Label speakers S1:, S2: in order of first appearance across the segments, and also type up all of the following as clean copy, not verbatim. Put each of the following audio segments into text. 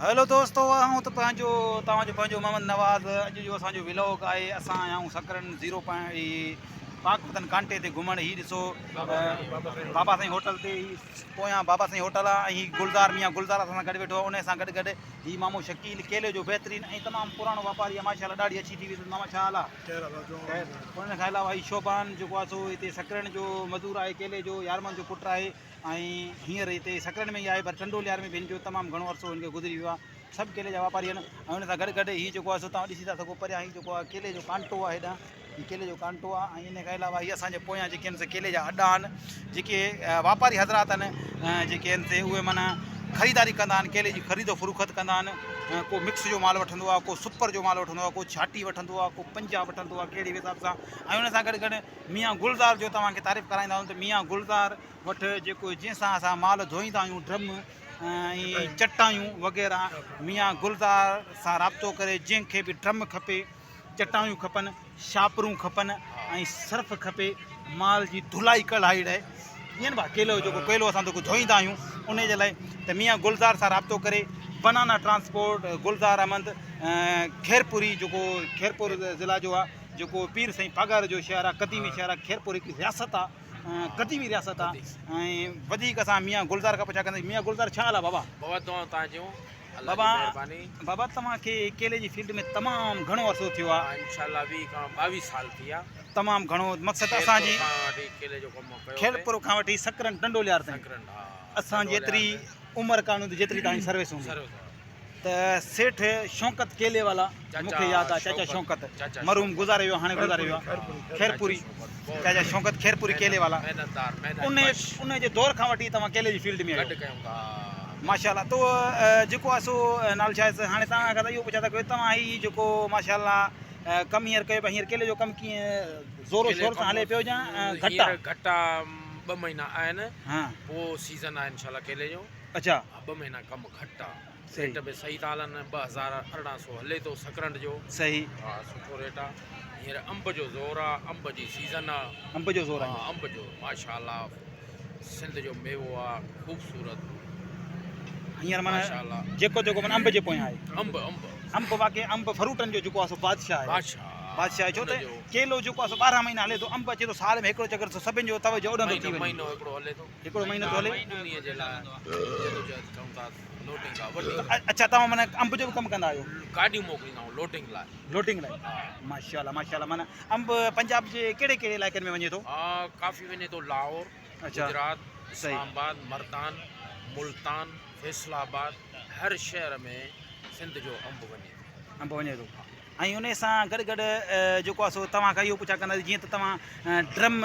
S1: Hello دوستو آئون ته پنهنجو توهان جو پنهنجو محمد نواز اڄ جو اسان جو ولاگ آهي اسان آيا آهيون سڪرن زيرو پوائنٽ هي پاڪ وطن ڪانٽي تي گهمڻ هي ڏسو بابا سائين هوٽل تي هي پويان بابا سائين هوٽل آهي ۽ هي گلزار ميان گلزار اسان سان گڏ ويٺو آهي ان سان گڏ گڏ هي مامو شڪيل ڪيلي جو بهترين ۽ تمام پراڻو واپاري آهي ماشاء الله ڏاڙهي اڇي ٿي وئي اٿس ماما ڇا حال آهي ان کان علاوه هي شوبان جيڪو آهي سو هتي سڪرن جو مزور آهي ڪيلي جو يارمن جو پٽ آهي ۽ هينئر هتي سڪرنڊ ۾ ئي آهي پر ٽنڊو الهيار ۾ به هن جو تمام گهڻو عرصو هن کي گذري ويو آهي. سڀ ڪيلي جا واپاري آهن ۽ ان سان گڏ گڏ هي جيڪو آهي سو توهان ڏسي ٿا سگهو پريان هي جيڪو آهي ڪيلي جو ڪانٽو آهي هيڏانهن هي ڪيلي جو ڪانٽو آهي ۽ ان کان علاوه هي اسان جي پويان جيڪي آهن سي ڪيلي جا اڏا آهن جيڪي واپاري حضرات آهن جيڪي آهن سي اهي معنيٰ خريداري ڪندا آهن ڪيلي جي خريد و فروخت ڪندا آهن ڪو مڪس جو مال وٺندو آهي ڪو سپر جو مال وٺندو آهي ڪو ڇاٽي وٺندو آهي ڪو پنجا وٺندو آهي ڪهڙي به حساب سان ۽ ان سان گڏ گڏ ميان گلزار جو توهان کي تعريف ڪرائيندا آهيون ته ميان گلزار وٺ جيڪو جنهن سان اسان مال ڌوئيندا آهيون ڊرم ۽ چٽايون وغيره ميان گلزار سان رابطو ڪري جنهن کي به ڊرم کپي چٽايون کپن شاپرون کپن ۽ سرف کپي مال جي ڌلائي ڪڙهائي لاء ائين با ڪيلو جيڪو ڪيلو اسان جيڪو ڌوئيندا آهيون ان جي لاء ته ميان گلزار سان رابطو ڪري بنانا ٽرانسپورٽ گلزار احمد خيرپوري جيڪو خيرپور ضلع جو آهي جيڪو پير سائين پاڳاري جو شهر آهي قديمي شهر آهي خيرپور هڪ رياست آهي قديمي رياست آ ۽ وڌيڪ اسان ميان گلزار کان پڇا ڪنداسين ميان گلزار ڇا حال آ بابا.
S2: بابا دعائون توهان جون الله جي مهرباني.
S1: بابا توهان کي ڪيلي جي فيلڊ ۾ تمام گهڻو عرصو ٿيو آ.
S2: ها انشاء الله 20 کان 22 سال ٿي ويا.
S1: تمام گهڻو مقصد اسان جي
S2: خيرپور کان وٺي ڪيلي جو ڪم ڪيو پي.
S1: خيرپور کان وٺي سڪرنڊ ٽنڊو ليار تائين
S2: سڪرنڊ ها
S1: اسان جيتري عمر ڪانه هوندي جيتري توهان جي سروس هوندي.
S2: سروس ها.
S1: ته سيٺ شوڪت ڪيلي والا مون کي ياد آ چاچا شوڪت مرحوم گذاري ويو هاڻي گذاري ويو آ خيرپوري چاچا شوڪت خيرپوري ڪيلي والا ان ان جي دور کان وٺي توهان ڪيلي جي فيلڊ ۾ آهيو ماشاء الله تو جيڪو آ سو نال ڇا آهي هاڻي توهان کان اهو پڇا ٿا ڪيو توهان هي جيڪو ماشاء الله ڪم هينئر ڪيو پيا هينئر ڪيلي جو ڪم ڪيئن زور و شور سان هلي پيو يا گهٽ آ
S2: گهٽ آ ٻه مهينا آهن پو سيزن آ انشاء الله ڪيلي جو
S1: اڇا
S2: ٻه مهينا ڪم گهٽ آ ريٽ به صحيح ٿا هلن 2018 سو هلي ٿو سڪرنڊ جو
S1: صحيح
S2: ها سٺو ريٽ آ هينئر انب جو زور آ انب جي سيزن آ
S1: انب جو زور آ
S2: ها انب جو ماشاء الله سنڌ جو ميوو آ خوبصورت
S1: هينئر معنی جيڪو جيڪو معنی انب جي پويان آهي
S2: انب انب
S1: انب واقعي انب فروٽن جو جيڪو آ سو بادشاهه آهي
S2: بادشاهه
S1: بادشاهه آهي ڇو ته ڪيلو جيڪو آ سو 12 مهينا هلي ٿو انب اچي ٿو سال ۾ هڪڙو چڪر سو سڀن جو توجه اڏندو ٿي وڃي
S2: مهينو هڪڙو هلي ٿو
S1: هڪڙو مهينو ٿو هلي.
S2: انهيء جي لاء جدوجهد ڪيون ٿا لوڊنگ آ وڏي.
S1: اڇا توهان معنيٰ انب جو به ڪم ڪندا آهيو.
S2: گاڏيون موڪليندا آهيون لوڊنگ لاء.
S1: لوڊنگ لاء ماشاء الله ماشاء الله معنيٰ انب پنجاب جي ڪهڙي ڪهڙي علائقن ۾ وڃي ٿو.
S2: ها ڪافي وڃي ٿو لاهور، گجرات، اسلام آباد، مردان، ملتان، فيصل آباد هر شهر ۾ سنڌ جو انب وڃي ٿو.
S1: انب وڃي ٿو ۽ انهي سان گڏ گڏ جيڪو آهي سو توهان کان اهو پڇا ڪنداسين جيئن ته توهان ڊرم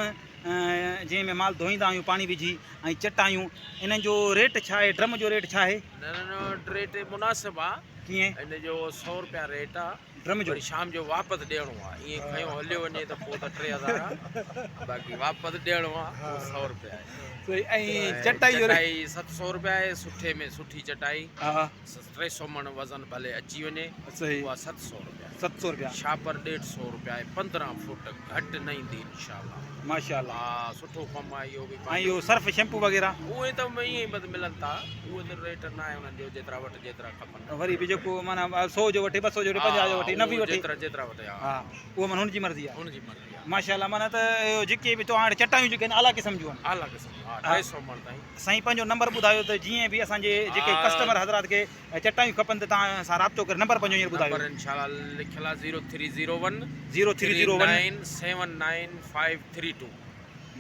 S1: جنهن ۾ مال ڌوئيندا آهيون پاڻي وجهي ۽ چٽايون انهن جو ريٽ ڇا آهي ڊرم جو ريٽ ڇا آهي؟
S2: نه نه نه ريٽ مناسب آ
S1: ڪيئن؟
S2: ان جو سو روپيا ريٽ آ
S1: ڊرم جو
S2: وري شام جو واپس ڏيڻو آ ائين کنيو هليو وڃي ته پوء ته 3000 آ باقي واپس ڏيڻو آ پوء سو روپيا آهي
S1: ۽ چٽائي جو
S2: چٽائي 700 روپيا آهي سٺي ۾ سٺي چٽائي
S1: ها
S2: 300 مڻ وزن ڀلي اچي وڃي
S1: صحيح
S2: اها 700 روپيا
S1: 700 روپيا
S2: شاپر 150 روپيا آهي 15 فوٽ گهٽ نه ايندي انشاء الله
S1: ماشاء الله
S2: ها سٺو ڪم آهي اهو به
S1: ۽ اهو سرف شيمپو وغيره
S2: اهي ته ائين ئي بس ملن ٿا اهي ته ريٽ نه آهي انهن جو جيترا وٺ جيترا کپن
S1: وري به جيڪو معنيٰ 100 جو وٺي 200 جو وٺي 50 جو وٺي 90 وٺي
S2: جيترا جيترا وٺي
S1: ها اهو معنيٰ هن جي مرضي آهي
S2: هن جي مرضي آهي
S1: ماشاء الله معنيٰ ته اهو جيڪي به توهان وٽ چٽايون جيڪي آهن اعليٰ قسم جون آهن
S2: اعليٰ قسم جون ها 300 مڻ تائين
S1: سائين پنهنجو نمبر ٻڌايو ته جيئن به اسان جي جيڪي ڪسٽمر حضرات کي چٽايون کپن ته توهان سان رابطو ڪري نمبر پنهنجو هينئر ٻڌايو.
S2: نمبر انشاء الله لکيل آهي zero three zero one
S1: zero three zero one
S2: nine seven nine five three two.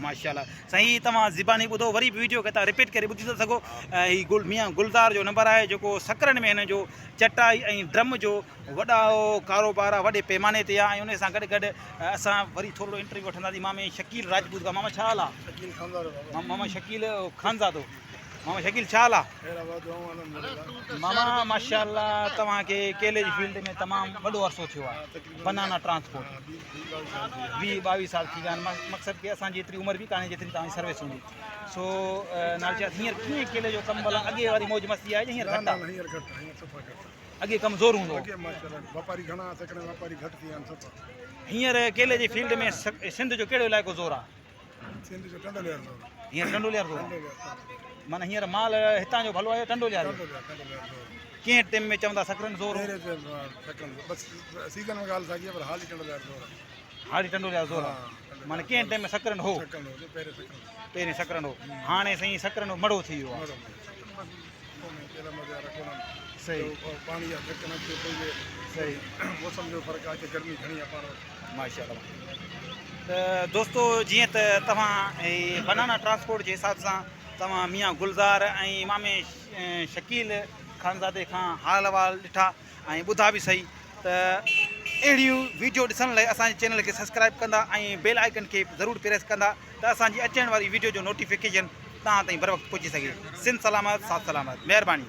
S1: ماشاء الله سائين هي توهان زباني ٻڌو وري به ويڊيو کي توهان رپيٽ ڪري ٻڌي ٿا سگهو هي گل ميان گلزار جو نمبر آهي جيڪو سڪرن ۾ هن جو چٽائي ۽ ڊرم جو وڏا ڪاروبار آهي وڏي پيماني تي آهي ۽ ان سان گڏ گڏ اسان وري ٿورڙو انٽرويو وٺنداسين مامي شڪيل راجپوت کان ماما ڇا حال آ
S3: شڪيل خانزادو بابا
S1: ماما شڪيل خانزادو ماما شڪيل ڇا حال آ
S3: خير آباد دعائون الحمدلله
S1: ماما ماشاءالله توهان کي ڪيلي جي فيلڊ ۾ تمام وڏو عرصو ٿيو آ بنانا ٽرانسپورٽ 20 22 سال ٿي ويا آهن مقصد ڪي اسان جي ايتري عمر به ڪانهي جيتري توهان جي سروس هوندي سو نال چيا هينئر ڪيئن ڪيلي جو ڪم ڀلا اڳي واري موج مستي آهي يا هينئر گهٽ
S3: آ هينئر گهٽ آ هينئر صفا گهٽ آ
S1: اڳي ڪمزور هوندو هو.
S3: اڳي ماشاءالله واپاري گهڻا هئا تڪڙا واپاري گهٽ ٿي ويا آهن صفا.
S1: هينئر ڪيلي جي فيلڊ ۾ سنڌ جو ڪهڙو علائقو زور آ؟
S3: سنڌ جو ٽنڊو ليار زور آ.
S1: هينئر ٽنڊو ليار زور آ.
S3: ٽنڊو ليار.
S1: معنيٰ هينئر مال هتان جو ڀلو آ يا ٽنڊو ليار جو؟
S3: ٽنڊو ليار، ٽنڊو ليار زور آ.
S1: ڪنهن ٽيم ۾ چوندا سڪرنڊ زور هو؟
S3: پهرين ٽيم سڪرنڊ بس سيزن ۾ ڳالهه ساڳي آهي پر حالي ٽنڊو الهيار زور آهي.
S1: حالي ٽنڊو الهيار زور آهي معنيٰ ڪنهن ٽيم ۾ سڪرنڊ هو؟
S3: سڪرنڊ هو پهرين سڪرنڊ.
S1: پهرين سڪرنڊ هو هاڻي سائين سڪرنڊ مڙو ٿي ويو آهي.
S3: مڙو سڪرنڊ ڪونهي ڪيڏا مزا ڪونهن.
S1: صحيح.
S3: پاڻي جا ڌڪ نه ٿئي پئي
S1: صحيح.
S3: موسم جو فرق آهي گرمي گهڻي آهي پاڻ وٽ.
S1: ماشاءالله ته دوستو جيئن ته توهان هي بنانا ٽرانسپورٽ جي حساب سان توهان ميان گلزار ۽ مامي شڪيل خانزادي کان حال احوال ڏٺا ۽ ٻڌا به سهي ته اهڙيون ويڊيو ڏسڻ لاء اسان جي چينل کي سبسڪرائب ڪندا ۽ بيل آئيڪن کي ضرور پريس ڪندا ته اسان جي اچڻ واري ويڊيو جو نوٽيفڪيشن توهان تائين بروقت پهچي سگهي. سنڌ سلامت ساٿ سلامت مهرباني.